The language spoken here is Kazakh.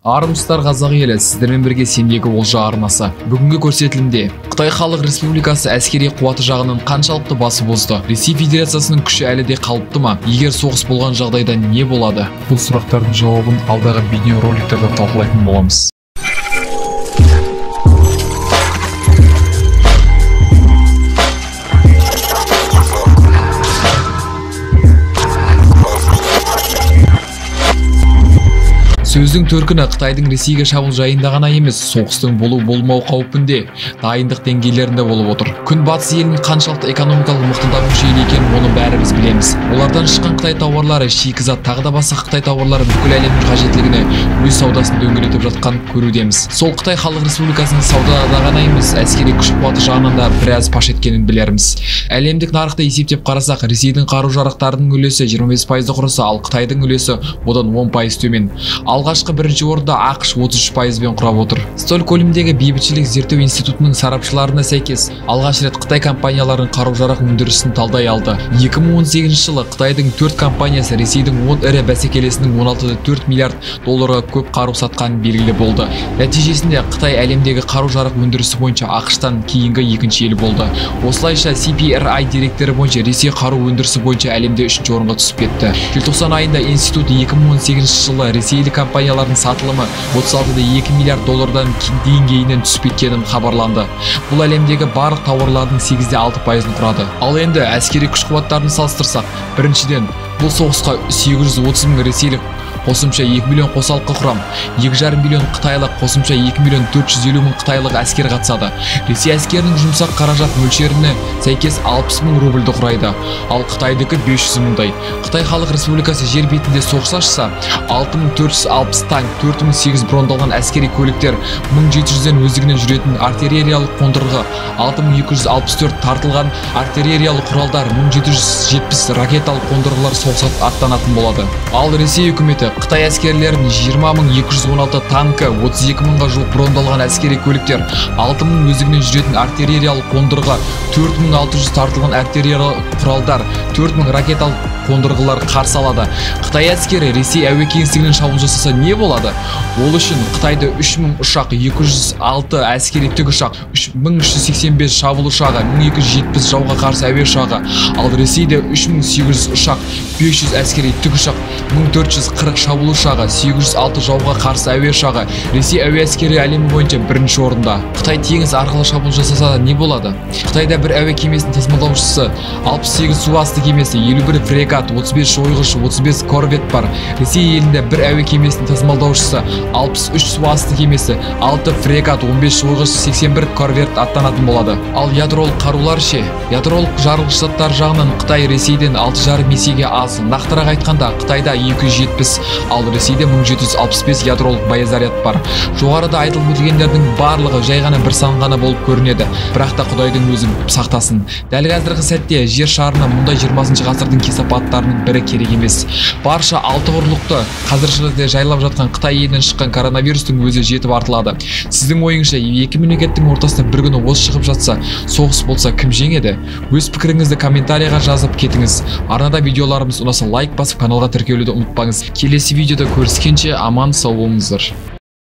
Армысыздар қазақ елі, сіздермен бірге Сендегі Олжа арнасы. Бүгінгі көрсетілімде Қытай Халық Республикасы әскери қуаты жағынан қаншалықты басып озды? Ресей Федерациясының күші әлі де қалыпты ма? Егер соғыс болған жағдайда не болады? Бұл сұрақтардың жауабын алдағы бейнероликтерде талқылайтын боламыз. Сөздің төркіні Қытайдың Ресейге шабуыл жайында ғана емес, соғыстың болу-болмау қаупінде, дайындық деңгейлерінде болып отыр. Күн батыс елінің қаншалықты экономикалық мықты дамушы ел екенін оны бәріміз білеміз. Олардан шыққан Қытай тауарлары, шикізат, тағы да басқа Қытай тауарлары бүкіл әлемнің қажеттілігіне өз саудасын дөңгелетіп жатқан көрудеміз. Сол Қытай Халық Республикасының саудада ғана емес, әскери күш қуаты жағынан да біраз паш еткенін білерміз. Әлемдік нарықты есептеп қарасақ, Ресейдің қару-жарақтарының үлесі 25%-ды құраса, ал Қытайдың үлесі одан 10% төмен. Алғашқы бірінші орында ақш 33%-бен құрап отыр. Стокгольмдегі бейбітшілік зерттеу институтының сарапшыларына сәйкес, алғаш рет Қытай компанияларының қару-жарақ өндірісін талдай алды. 2018 жылы Қытайдың 4 компаниясы Ресейдің 10 ірі бәсекелесінің 16,4 миллиард долларға көп қару сатқаны белгілі болды. Нәтижесінде Қытай әлемдегі қару-жарақ өндірісі бойынша ақш-тан кейінгі екінші ел болды. Осылайша CPRI деректері бойынша Ресей қару өндірісі бойынша әлемде 3-ші орынға түсіп кетті. Желтоқсан айында институт 2018 жылы ресейлік компаниялардың сатылымы 36,2 миллиард доллардан деңгейінен түсіп кеткенін хабарланды. Бұл әлемдегі барлық тауарлардың 8,6%-ын құрады. Ал енді әскери күш-қуаттарын салыстырсақ, біріншіден, бұл соғысқа 830 мың ресейлік, қосымша 2 миллион қосалқы құрам, 2,5 миллион қытайлық, қосымша 2 миллион 450 мың қытайлық әскер қатысады. Ресей әскерінің жұмсақ қаражат мөлшеріне сәйкес 60 мың рубльді құрайды, ал Қытайдікі 500 мыңдай. Қытай Халық Республикасы жер бетінде соғыс ашса, 6460 танк, 4008 брондалған әскери көліктер, 1700-ден өздігінен жүретін артиллериялық қондырғы, 6264 тартылған артиллериялық құралдар, 1770 ракеталық қондырғылар соғысқа аттанатын болады. Ал Ресей үкіметі Қытай әскерлерін 20216 танкі, 32 мыңға жуық брондалған әскери көліктер, 6000 өздігінен жүретін артиллериялық қондырғы, 4600 тартылған артиллериялық құралдар, 4000 ракеталық қондырғылар қарсы алады. Қытай әскері Ресей әуе кеңістігінен шабуыл жасаса не болады? Ол үшін Қытайда 3000 ұшақ, 206 әскери тікұшақ, 1385 шабуыл ұшағы, 1270 жауға қарсы әуе ұшағы, ал Ресейде 3800 ұшақ, 500 әскери тікұшақ, 1440 шабуыл ұшағы, 806 жауға қарсы әуе ұшағы. Ресей әуе әскері әлем бойынша бірінші орында. Қытай теңіз арқылы шабуыл жасаса не болады? Қытайда бір әуе кемесінің тасымалдаушысы, 68 су асты кемесі, 51 фрегат, 35 жойғыш, 35 корвет бар. Ресей елінде бір әуе кемесінің тасымалдаушысы, 63 су асты кемесі, 6 фрегат, 15 жойғыш, 81 корвет аттанатын болады. Ал ядролық қарулар ше? Ядролық жарылғыш заттар жағынан Қытай Ресейден 6,5 есеге аз. Нақтырақ айтқанда, Қытайда 270, ал Ресейде 1765 ядролық боезаряд бар. Жоғарыда айтылып өтілгендердің барлығы жай ғана бір сан ғана болып көрінеді. Бірақ та Құдайдың өзі сақтасын. Дәл қазіргі сәтте жер шарына мұндай 20-шы ғасырдың кесапаттарының бірі керек емес. Барша алты құрлықты қазіргі жайлап жатқан Қытай елінен шыққан коронавирустың өзі жетіп артылады. Сіздің ойыңызша, екі мемлекеттің ортасында бір күні оз шығып жатса, соғыс болса кім жеңеді? Өз пікіріңізді комментарийға жазып кетіңіз. Арнада видеоларымыз ұнаса лайк басып, каналға тіркелуді ұмытпаңыз. Келесі видеода көріскенше аман сау болыңыздар.